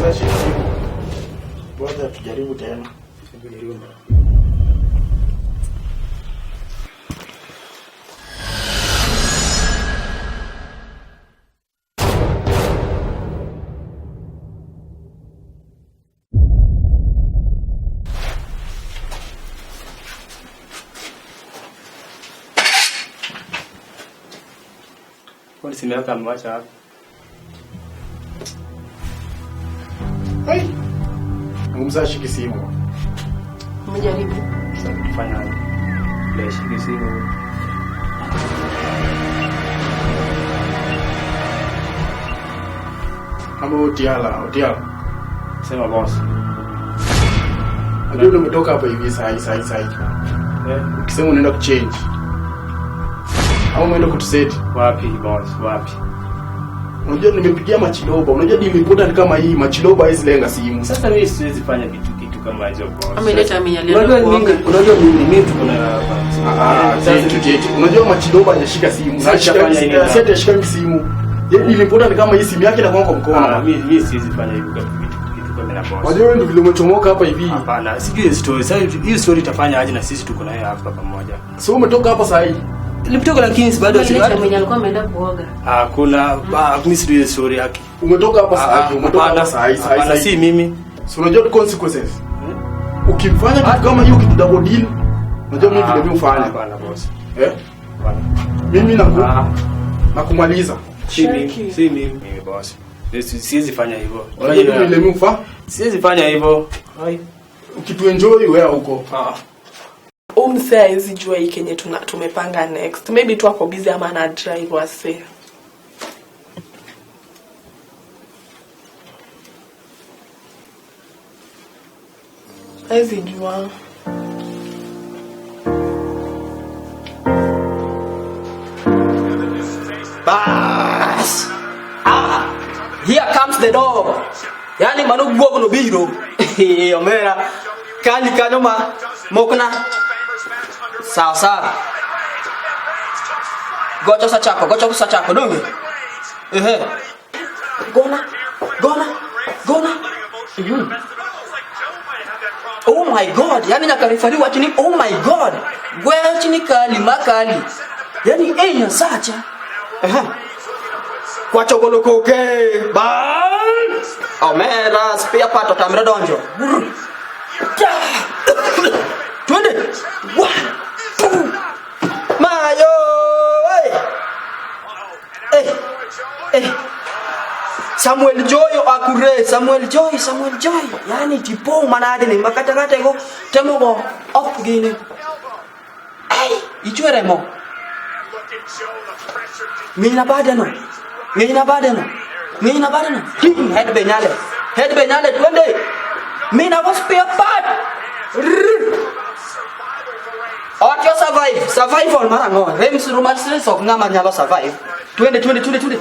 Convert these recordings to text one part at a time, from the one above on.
Sasa shika. Ngoja tujaribu tena. Hebu jaribu mara. Kwani simu yako amewacha wapi? Hai. Mzee ashiki simu. Umejaribu? Sasa tufanye aje? Leo shiki simu. Ama Otiala, Otiala. Sema boss. Unajua umetoka hapa hivi saa hii saa hii saa hii. Eh, Ukisema unaenda kuchange. Au umeenda kutuseti. wapi boss? Wapi? Unajua nimepigia Machiloba. Unajua deal important kama hii Machiloba haizi lenga simu. Sasa mimi siwezi fanya kitu kama hicho boss. Ama ile time yenye alienda Unajua kuoga. mimi, unajua mimi tuko na Ah, Sasa cheti cheti. Unajua Machiloba hajashika simu. Sasa Hashika fanya nini? si ati hashika simu. Yeye deal important kama hii simu yake inakuwa kwa Ah, mkono. mimi siwezi fanya hivyo kitu kama na boss. Unajua wewe ndio vile umechomoka hapa hivi. Hapana, sijui hiyo story. Sasa hiyo story itafanya aje na sisi tuko na yeye hapa pamoja. So umetoka hapa saa hii. Nilitoka lakini bado Ama ile time yenye alikuwa ameenda kuoga. Hakuna, mimi sijui hiyo story yake. Umetoka hapa saa hii. Umetoka Hapana, hapa saa hii saa hii. hapana, saa hii. si mimi. So unajua the consequences. Ukimfanya kitu kama hiyo kitu double deal, unajua mimi vile mimi hufanya. Hapana boss. Eh? Hapana. Mimi naku Ah, nakumaliza. si mimi, si mimi. Mimi boss. Siwezi fanya hivyo. Unajua mimi vile mimi hufanya. Siwezi fanya hivyo. Hai. Ukituenjoy wewe huko. Ah. Huyu msee hawezi jua hii kenye tumepanga next. Maybe tu ako busy ama ana drive wase. Hawezi jua. Bas! Ah! Here comes the dog. Yani mano guogo no biro. Omera. Kali kanyo ma mokna. Sawa sawa. Gocho sa chako, gocho sa chako donge. Ehe. Gona. Gona. Gona. Mhm. Oh my god, yani nyaka referee wacho ni oh my god. Gwech ni kali makali. Yani eh nyasacha. Ehe. Kwacho golo koke. Bang! Omera spare part otamre donjo. Brr. Ta! Twende. One, two. Mayo. Hey. Eh. Eh. Samuel Joy akure, Samuel Joy, Samuel Joy. Yani tipo manade ni makata kata go temo go up gini. Ai, ichwere mo. Ng'ina bade no. Ng'ina bade no. Ng'ina bade no. Him head benyale. Head benyale twende. Mina go spare part. Rrr. Otyo survive. Survival mar ang'o? Rems rumas ok ng'ama nyalo survive. Twende twende twende twende.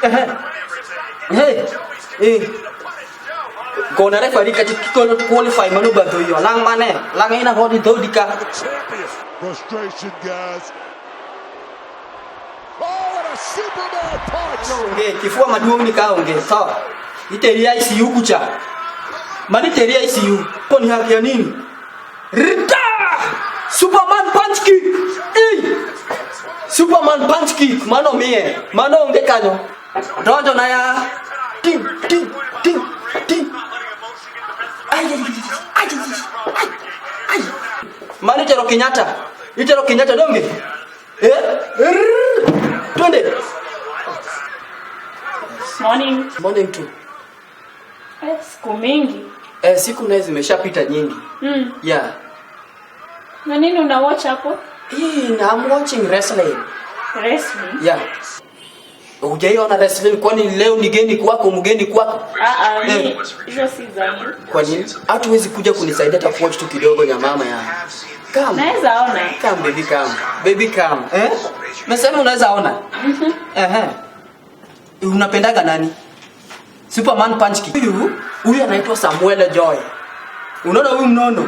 Ehe. Hey. Eh. Gona referee ka kikono qualify mano badho yo. Lang mane. Lang ina hodi dhodi ka. Frustration, guys. Oh, and a Superman punch. Onge kifua maduong' ni ka onge. Sawa. Iteri ICU kucha. Mani teri ICU. Poni haki ya nini? Rita! Superman punch kick. Hey! Superman punch kick. Mano mie. Mano onge kanyo. Donjo na ya. Ting ting ting ting. Ay ay ay ay ay. Mano itero Kenyatta. Itero Kenyatta donge. Eh? Rrrr. Twende. Morning. Morning tu. Eh, siku mingi. Eh, siku naye zimeshapita nyingi. Yeah. Na nini una watch hapo? Hii, I'm watching wrestling. Wrestling. Yeah. Hujaiona wrestling kwani leo ni geni kwako, mgeni kwako? Ah ah, Eh. hizo si zangu. Kwa nini? Hatuwezi kuja kunisaidia hata kuwatch tu kidogo nyamama ya. Come. Naweza ona. Come baby come. Baby come. Eh? Mesema unaweza ona. Ehe. Unapendaga nani? Superman punch kick. Huyu anaitwa Samuel Joy. Unaona huyu mnono?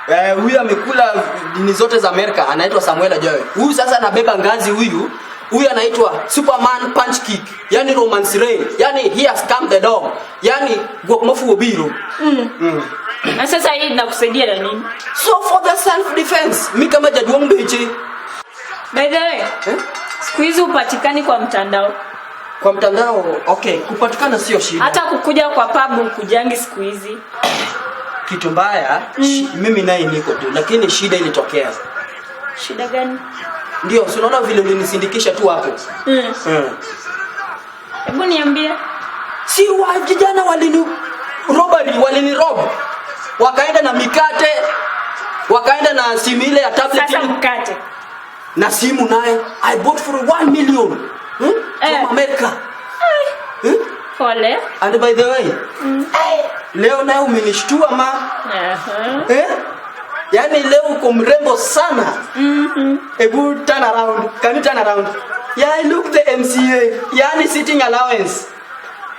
Eh, huyu amekula dini zote za Amerika, anaitwa Samuel Joy. Huyu sasa anabeba ngazi huyu, Huyu anaitwa Superman punch kick. Yani romance rain. Yani he has come the dog. Yani guok mofuo biro. Na sasa hii inakusaidia na nini? So for the self defense, mi kama jaduong beche. By the way, Eh? siku hizi hupatikani kwa mtandao. Kwa mtandao, okay, kupatikana sio shida. Hata kukuja kwa pub kujangi siku hizi. Kitu mbaya, mimi naye niko tu, lakini shida ilitokea. Shida gani? Ndio, si unaona vile ulinisindikisha tu hapo. Hebu niambie. Si wa vijana walini robbery, walini rob. Wakaenda na mikate, wakaenda na simu ile ya tablet Sasa ile. mkate. Na simu naye I bought for 1 million. From America. Pole. And by the way, leo naye umenishtua ma. Aha. Eh? Yaani leo uko mrembo sana. Ebu turn around. Can you turn around? Yeah, look the MCA. Yaani sitting allowance.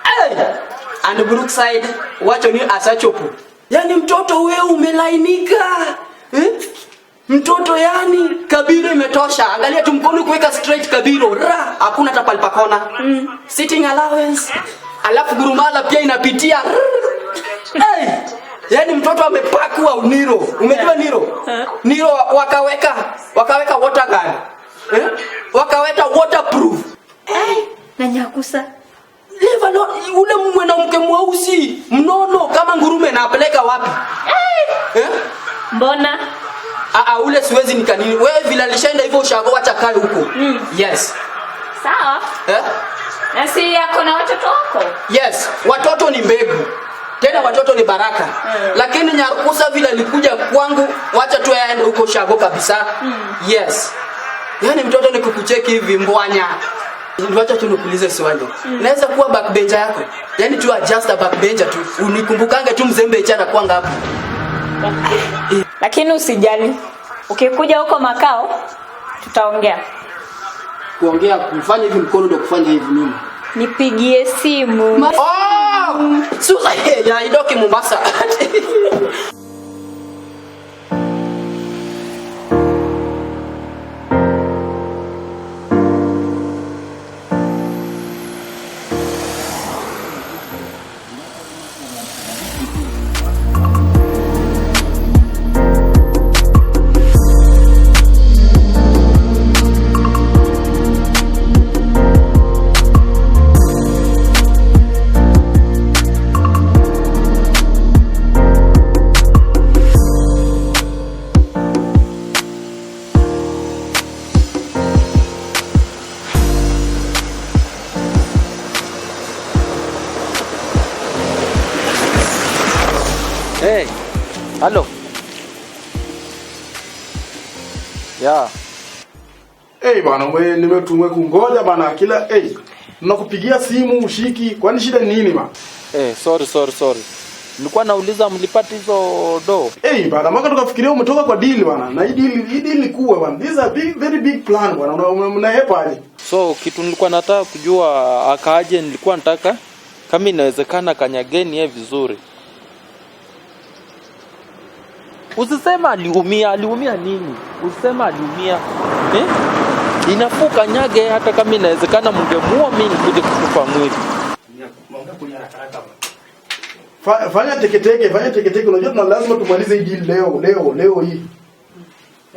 Hey! And Brookside, wacho ni asachopo. Yaani mtoto wewe umelainika. Eh? Mtoto yani kabiro imetosha. Angalia tu mkono kuweka straight kabiro. Ra, hakuna hata palipa kona. Sitting allowance. Alafu gurumala pia inapitia. Hey! Yaani mtoto amepakwa niro. Umejua niro? Niro wakaweka water gun. Eh? Wakaweka waterproof. Na Nyakusa. Leave alone ule mwanamke mweusi mnono kama ngurume napeleka wapi? Eh? Mbona? Ah, ule siwezi nikanini. Wewe vile alishaenda hivyo ushago wacha kae huko. Yes. Sawa. Eh? Na si yako na watoto wako? Yes, watoto ni mbegu. Tena watoto ni baraka. Lakini Nyakusa vile alikuja kwangu, wacha tu aende huko ushago kabisa. Yes. Yaani mtoto ni kukucheki hivi mbwanya. Wacha tu nikuulize swali. Naweza kuwa backbencher yako? Yaani tu just a backbencher tu. Unikumbukange tu mzembe chana kwanga hapo. Lakini usijali. Ukikuja huko makao tutaongea. Kuongea kufanya hivi mkono ndio kufanya hivi mimi. Nipigie simu. Oh! Suza ya idoki Mombasa. Hey, halo. Yeah. Hey bana, wewe nimetumwe kungoja bana kila hey. Nakupigia simu ushiki, kwani shida ni nini bana? Hey, sorry. Nilikuwa nauliza mlipata hizo do. Hey bana, maka tukafikiria umetoka kwa deal bana. Na hii deal ni kubwa bana. This is a big, very big plan bana. Unahepa aje? So kitu nilikuwa nataka kujua akaaje, nilikuwa nataka kama inawezekana kanyageni yeye vizuri. Usisema aliumia, nini? Usisema aliumia. Eh? Inafuu kanyage hata kama inawezekana mngemuua mimi nikuje kutupa mwili. Fanya teketeke, unajua tuna lazima tumalize hii deal leo hii.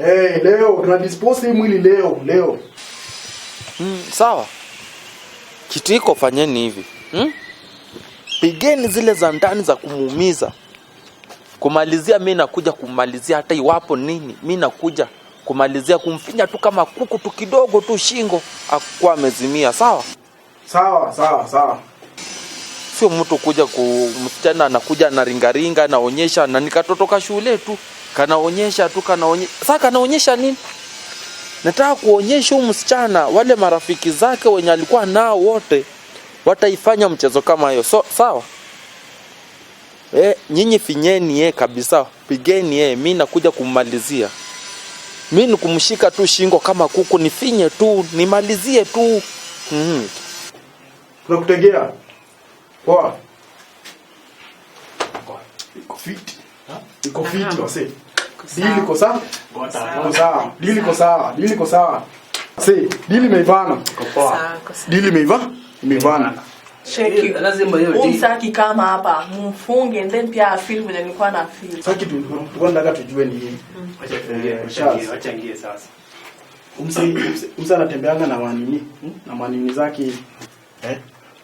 Eh, leo tuna dispose hii mwili leo. Sawa. Kitu iko fanyeni hivi. Pigeni zile za ndani za kumuumiza. Kumalizia mimi nakuja kumalizia hata iwapo nini, mimi nakuja kumalizia kumfinya tu kama kuku tu kidogo tu shingo akwa amezimia, sawa? Sawa. Sio mtu kuja msichana anakuja anaringaringa anaonyesha na nikatotoka shule tu kanaonyesha tu kanaonyesha. Sasa kanaonyesha nini? Nataka kuonyesha huyu msichana wale marafiki zake wenye alikuwa nao wote wataifanya mchezo kama hiyo. So, sawa? Nyinyi finyeni yeye kabisa, pigeni yeye, mimi nakuja kummalizia. Mimi ni kumshika tu shingo kama kuku, nifinye tu, nimalizie tu. Tunakutegea. Poa. Iko fiti. Iko fiti wase. Deal iko sawa? Iko sawa. Deal iko sawa. Deal iko sawa. See, deal imeivana. Poa. Deal imeivana. Cheki. Lazima hiyo deal. Umsaki kama hapa mumfunge and then pia afeel vile nilikuwa na feel. Sasa kitu tulikuwa tunataka tujue ni hii. Acha tuingie, Eh, acha Charles. ingie, acha ingie sasa. Umse anatembeanga na wanini? Na manini zake hivi. Eh?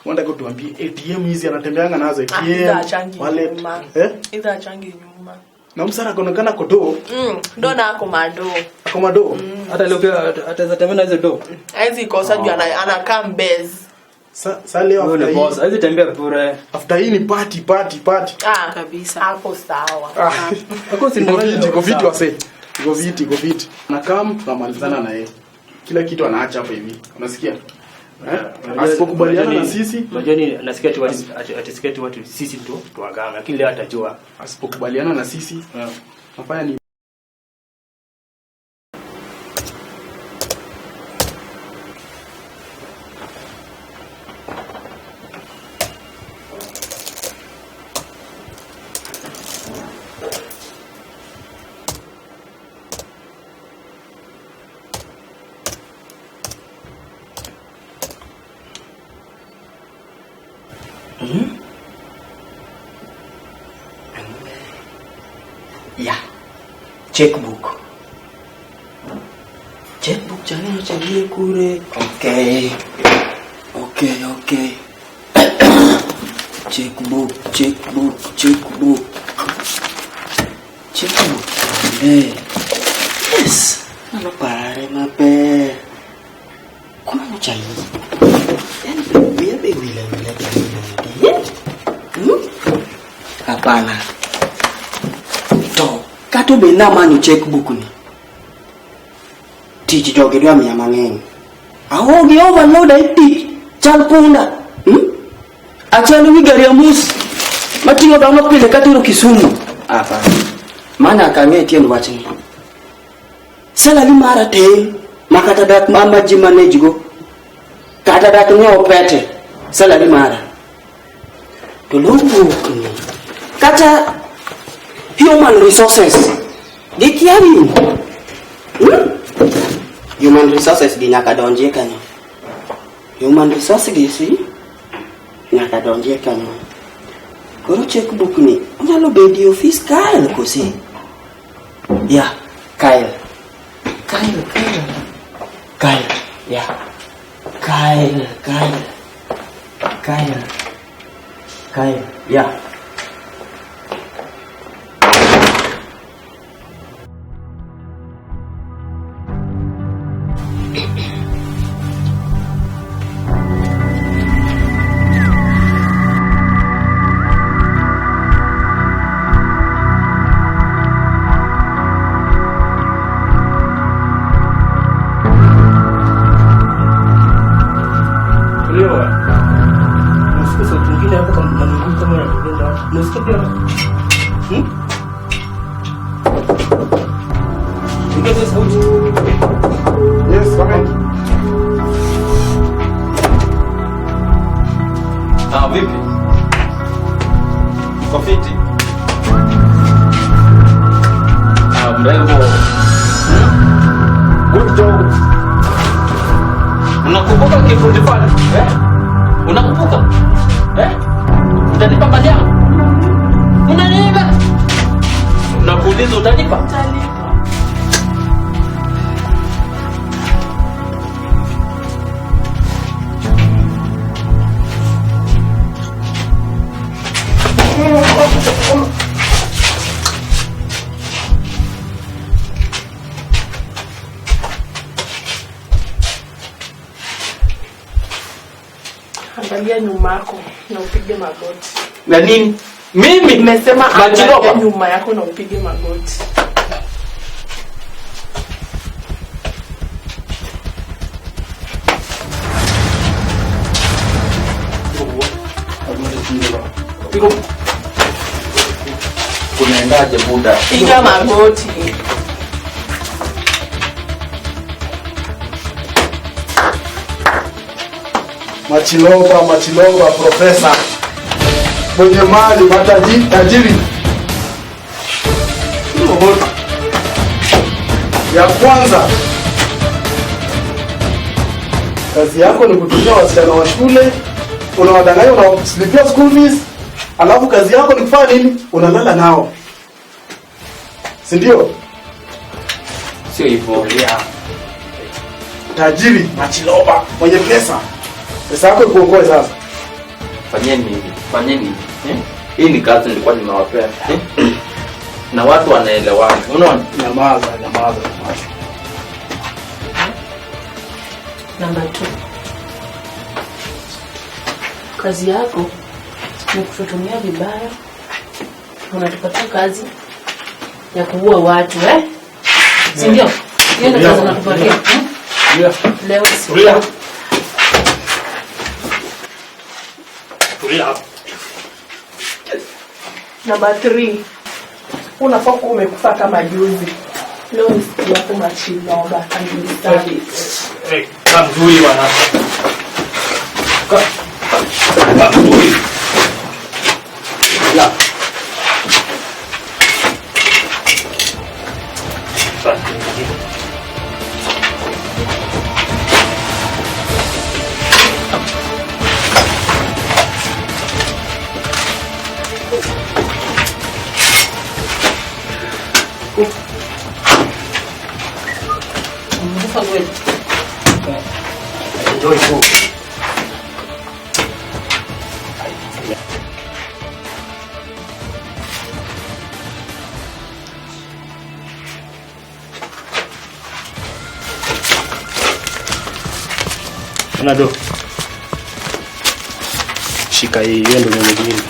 Unataka tuambie ATM hizi anatembeanga nazo Ah, hizo ATM, achangi wallet. nyuma. Eh? Hizo achangi nyuma. Na umse anaonekana kodo, Ndo na ako mado. akomado. Hata leo pia ataweza tembea na hizo do. Haizi kosa juu anakaa mbez. Sa leo Wewe after ni boss, hii, hawezi tembea bure. after hii ni party party party. Ah, Kabisa. Hapo sawa. Ah. Ako si Iko fiti, iko fiti wase. Iko fiti, iko fiti. Na kam tunamalizana na yeye. Kila kitu anaacha hapo hivi. Unasikia? Eh? Asipokubaliana na sisi, Unajua nini? Nasikia tu watu atisikia tu watu sisi tu tuwaganga, lakini leo atajua. asipokubaliana na sisi, nafanya ni Yeah. Checkbook. Checkbook chaneno changie kure. Okay. Okay, okay. Checkbook, checkbook, checkbook. Checkbook. Eh. Yes. Ano pare maber. Kuma no chai. Yani be be wila wila wila. Hmm? Hapana. To kata obed namanyo checkbook ni tich jogi dwa miya mang'eny aogi overload e tich chal punda Achal wi gari amus mating'o dhano pile katero Kisumu hapana ma nyaka ang'e tiend wachni salary mara tin ma kata dak ma ji manage go kata dak nyiewo pete salary mara to logbook ni kata human resources gikia nini Human resources gi nyaka donjie kanyo human resource gi si nyaka donjie kanyo koro checkbook ni onyalo bedo e ofis Kyle kosi ya Kyle Kyle Kyle Kyle ya Kyle Kyle Kyle Kyle ya. Leo. Unasikia sauti nyingine hapo kama miguu kama unatembea hapo. Unasikia pia? Ndio sauti. Yes, come in. Ah, vipi? Uko fiti? Ah, mrembo. Good job. Unakumbuka kifo ulifanya? Eh? Unakumbuka? Eh? Utanipa mali yangu? Unaniiba? Nakuuliza utanipa? Utalipa. Angalia nyuma yako na upige magoti. Na nini? Mimi Nimesema angalia Majiroba. nyuma yako na upige magoti. Kunaendaje buda? Piga magoti. Machiloba, Machiloba, profesa mwenye mali matajiri, tajiri ya kwanza. Kazi yako ni kutumia wasichana wa shule, unawadanganya, unawalipia school fees, alafu kazi yako ni kufanya nini? Unalala nao. Si ndio? Sio hivyo. Tajiri, machiloba, mwenye pesa. Pesa yako ikuokoe sasa. Fanyeni hivi, fanyeni hivi. Eh? Hii ni kazi nilikuwa nimewapea. Eh? Na watu wanaelewana. Unaona? Nyamaza, nyamaza, nyamaza. Namba 2. Kazi yako ni kututumia vibaya. Unatupatia kazi ya kuua watu, eh? Si ndio? Hiyo ndio kazi unatupatia. Yeah. Leo si. Tulia. Tulia. Namba 3. Unafaa kuwa umekufa kama juzi. Leo ni siku yako machiloba and you deserve it. Hey, kaa mzuri bwana. Kaa mzuri. La. Umekufa kweli. Enjoy tu. Nado. Shika hii, hiyo ndio nyingine.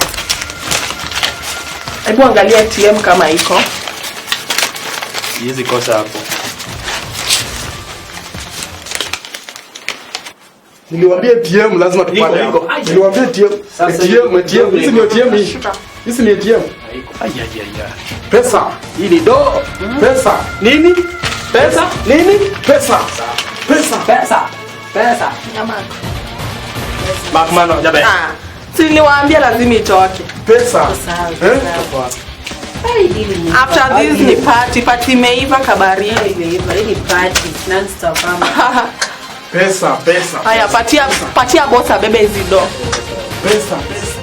Hebu angalia ATM kama iko. Hizi kosa hapo. Niliwaambia ATM lazima tupate. Iko, iko. Niliwaambia ATM. ATM, ATM. Hizi ni ATM hii. Hizi ni ATM. Ai ai ai. Pesa. Hii ni do. Pesa. Nini? Pesa? Nini? Pesa. Pesa. Pesa. Pesa. Mark mano jabe. Ah. Si niliwaambia lazima itoke. Pesa. Sawa. Eh? Ai, dili ni. After this ni party, party imeiva kabaridi. Imeiva, hii ni party, non stop ama. Pesa, pesa. Haya, patia boss abebe hizi do. Pesa, pesa.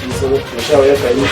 Hizo tumeshaweka hii.